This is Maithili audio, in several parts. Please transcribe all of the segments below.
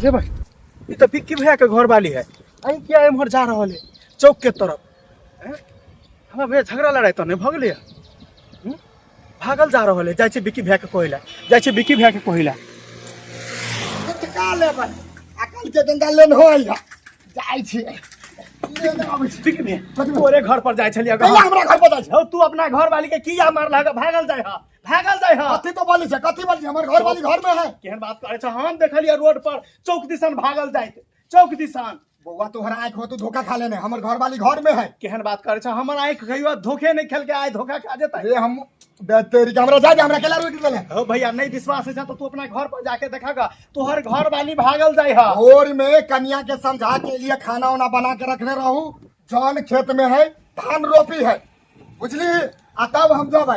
रे भाई, ई तऽ विक्की भैया के घर वाली है। अहीं किया एम्हर जा रहल है चौक के तरफ? हैं? हमरा भैया झगड़ा लड़ाई तऽ नहि भऽ गेलै? भागल जा रहल है। जाइ छै विक्की भैया के कहै लए, जाइ छै विक्की भैया के कहै लए। का लेबै? अकल के गंगा लेन हो आइया जाइ छी, लेने आबै छी। विक्की भैया, तोरे घर पर जाइ छलियै। कैला हमरा घर पर जाइ छी? हौ, तू अपना घर वाली के किया मारलह? भागल जाइ हा, भागल जाइ हा। कथी तो बोली छै? कथी बोली? हमर घर वाली घर में है। केहन बात करै छ? हम देखलियै रोड पर चौक दिसन भागल जाइत, चौक दिसन। बौआ, तोहर आँख हो, तू धोखा खा लेने। हमर घर वाली घर में है। केहन बात करै छ? हमर आँख कहियो धोखे नहि खेलके, आइ धोखा खा जेतै। रे हम तेरी के हमरा जा दे, हमरा केला रोक देले। हो भैया, नहीं विश्वास है तो तू अपना घर पर जाके देखा, तोहर घर वाली भागल जाय हा। भोर में कन्या के समझा के लिए खाना उना बना के रखने रहू। जौन खेत में है, धान रोपी है, बुझली? आ तब हम जब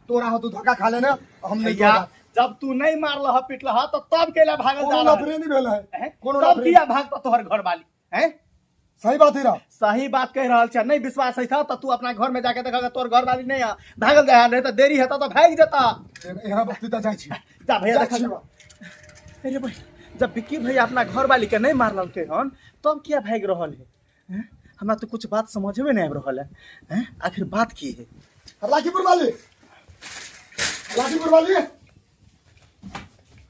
तोरा हो, तू धोखा खा लेने, हम नहीं। भैया, जब तू नहीं मारलह पिटलह तो तब केला भागल जा कोनो रहल? लफड़े नहीं भेल है। हैं? कोनो तब लफड़े। किया भागता तोहर घर वाली हैं? सही बात है रहा। सही बात कह रहल छै। नहीं विश्वास है तो तू अपना घर में जाके देखा, तोहर घर वाली नहीं है, भागल जाय, नहीं तो देरी हेता तो भागि जेता। यहाँ बक्तृता जाइ छी। जा भैया। जाइ देखा छी। अरे भाई, जब विक्की भैया अपना घर वाली के नहीं मारलकै हन तब किया भागि रहल है? हैं? हमरा तो कुछ बात समझ में नहीं आबि रहल है, हैं? आखिर बात की है? लाखीपुर वाली, लाखीपुर वाली,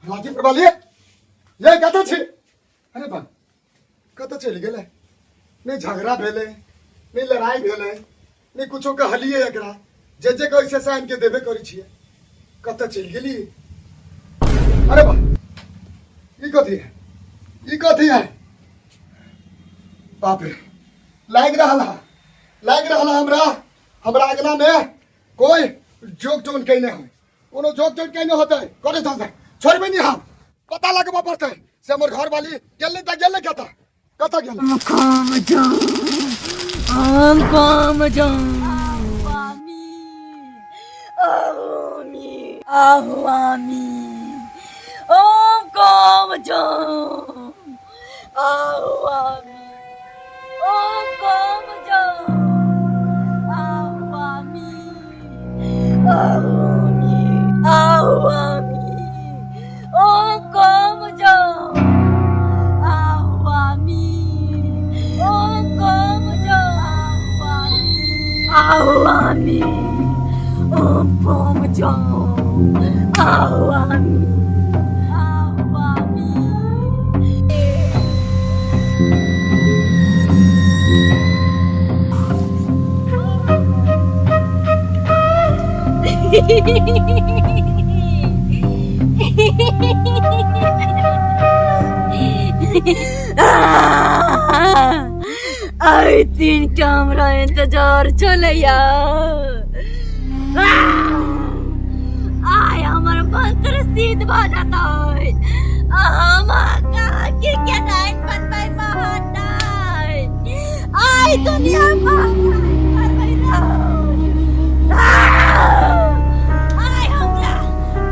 लाखीपुर वाली, ये कतऽ छी? अरे बा, कतऽ चलि गेलै? नहि झगड़ा भेलै, नहि लड़ाई भेलै, नहि कुछो कहलियै एकरा। जे जे कहै छै से आनि के देबे करै छियै। कतऽ चलि गेली? अरे बा, ई कथी है? ई कथी है? बाप रे, लागि रहल है, लागि रहल है हमरा, हमरा अगना में कोई जोक टोन कैने हो। कोनो जोक टोन कैने होतै, करे चलते छोड़बै नहीं हम। पता लगबऽ पड़तै से हमर घर वाली गेलै तऽ गेलै कतऽ, कतऽ गेलै? काम जाऊं, हम काम जाऊं। आहुआमी, ओम काम जाऊं, आहुआमी, ओम काम जाऊं, आहुआमी, आहुआमी, आहुआमी, ओम काम जाऊं, आहुआमी, ओम काम जाऊं, आहुआमी, ओम काम जाऊं, आहुआमी, आहुआमी। आई दिन के हमरा इंतजार चलैया। आय हमर मंत्र सिद्ध भऽ जेतै। हम क्रिकेट आइन बनबै महानाय। आइ दुनिया करबै। आइ हमरा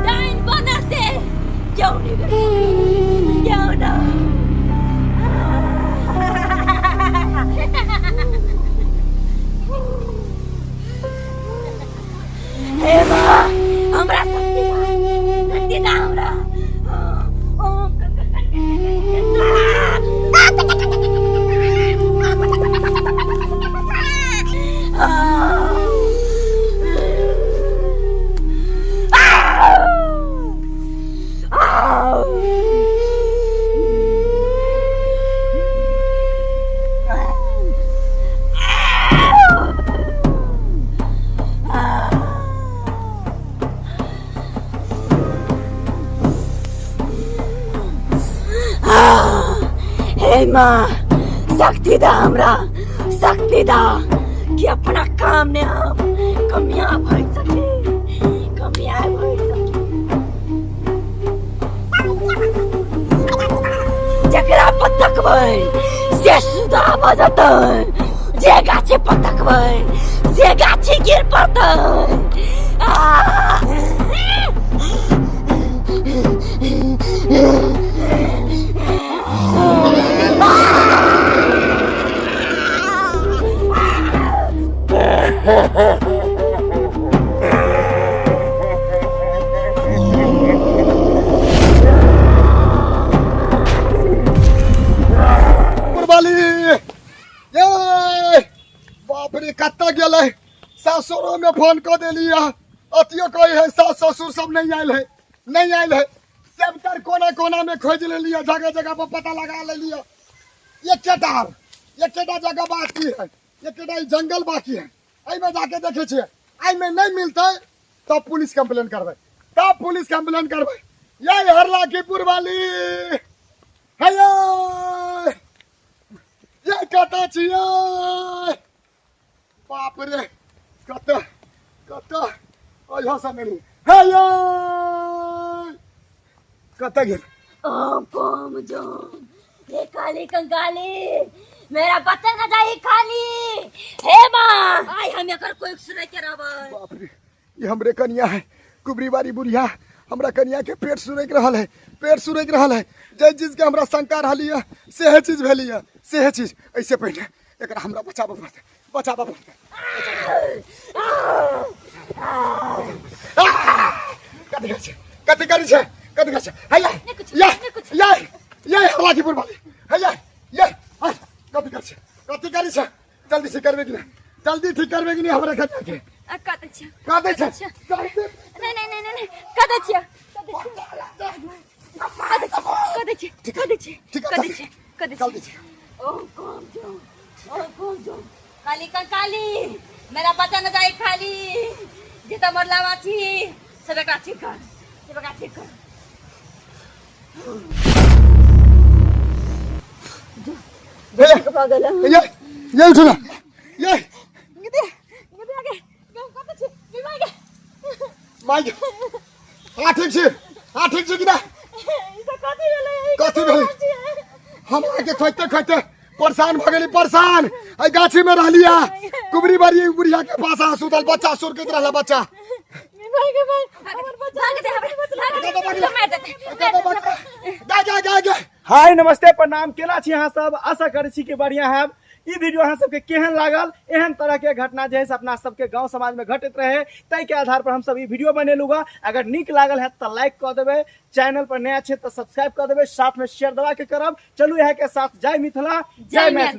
डाइन बना से क्यों नहीं, क्यों ना? हे माँ, हमरा शक्ति दा, शक्ति दा हमरा। ओम। हे माँ, शक्ति दा हमरा, शक्ति दा कि अपना काम में हम कामयाब हो सके, कामयाब हो सके। जकरा पर तकबै से सुधा भऽ जेतै, जे गाछी पर तकबै से गाछी गिर पड़तै। आ! भेलै। सासुरोमे फोन कऽ देलियै, अथियो कहै है सास ससुर सब नहि आयल है, नहि आयल है। सबतर कोना कोनामे खोजि लेलियै, जगह जगह पर पता लगा लेलियै। एकेटा आर एकेटा जगह बाकी है, एकेटा ई जंगल बाकी है, एहिमे जाके देखै छियै। एहिमे नहि मिलतै तब पुलिस कंप्लेन करबै, तब पुलिस कंप्लेन करबै। ये हरलाखीपुर वाली हे, ये कतऽ छियै? बाप रे, कतऽ कतऽ अइहो सब नहि हे, ये कतऽ गेल? ओम कोम जोम, ये काली कंगाली, मेरा बच्चा ना जाई खाली। हे माँ, आई हम एकर कोई सुनै के रहबै। बाप रे, ये हमरे कनिया है, कुबरी बारी बुढ़िया हमरा कनिया के पेट सुरक रहल है, पेट सुरक रहल है। जे चीज के हमरा शंका रहली है सेहे चीज भेली है, सेहे चीज। ऐसे पहले एकरा हमरा बचाबऽ पड़तै, बचाबऽ पड़तै। कथी करै छै, कथी करै छै, कथी करै छै? हैया या या या हलाकीपुर वाली, हैया या, कथी करै छै, कथी करै छै? जल्दी से करबे कि नहीं? जल्दी ठीक करबे कि नहीं हमरा कनिया के? आ कतऽ छियै? कतऽ छै? कतऽ? नहीं नहीं नहीं नहीं, कतऽ छियै? कतऽ छियै? कतऽ छियै? ठीक है, कतऽ छियै? कतऽ जल्दी छियै? ओ कोम जो, ओ कोम जो, काली कंकाली, मेरा बच्चा न जाए खाली। जेता मरला बाची सब एकरा ठीक कर, सब एकरा ठीक कर। ये भऽ गेल। ये ये उठो ना ये। गदे गदे आगे कतऽ छी बिमार गे? माय, हाँ ठीक छी, हाँ ठीक छी कि ना? ई सब कथी भेलै? कथी भेलै? हम अहाँके खोजते खोजते परेशान भऽ गेली, परेशान। एहि गाछी में रहली है कुबरी बारी बुढ़िया के पास, अहाँ सुतल बच्चा सुरकैत रहला बच्चा। गा गा गा। हाय, नमस्ते, प्रणाम, केना छी अहाँ सब? आशा करै छी कि बढ़िया हैब। ई वीडियो अहाँ सबके केहन लागल? एहन तरह के घटना जे है से अपना सबके गांव समाज में घटित रहे, ताहि के आधार पर हम सब ई वीडियो बनेलहुँ। अगर नीक लागल है तऽ लाइक कऽ देबै, चैनल पर नया छै तऽ सब्सक्राइब कऽ देबै, साथ में शेयर दबा के करब। चलू, इएह के साथ जय मिथिला, जय मैथिली।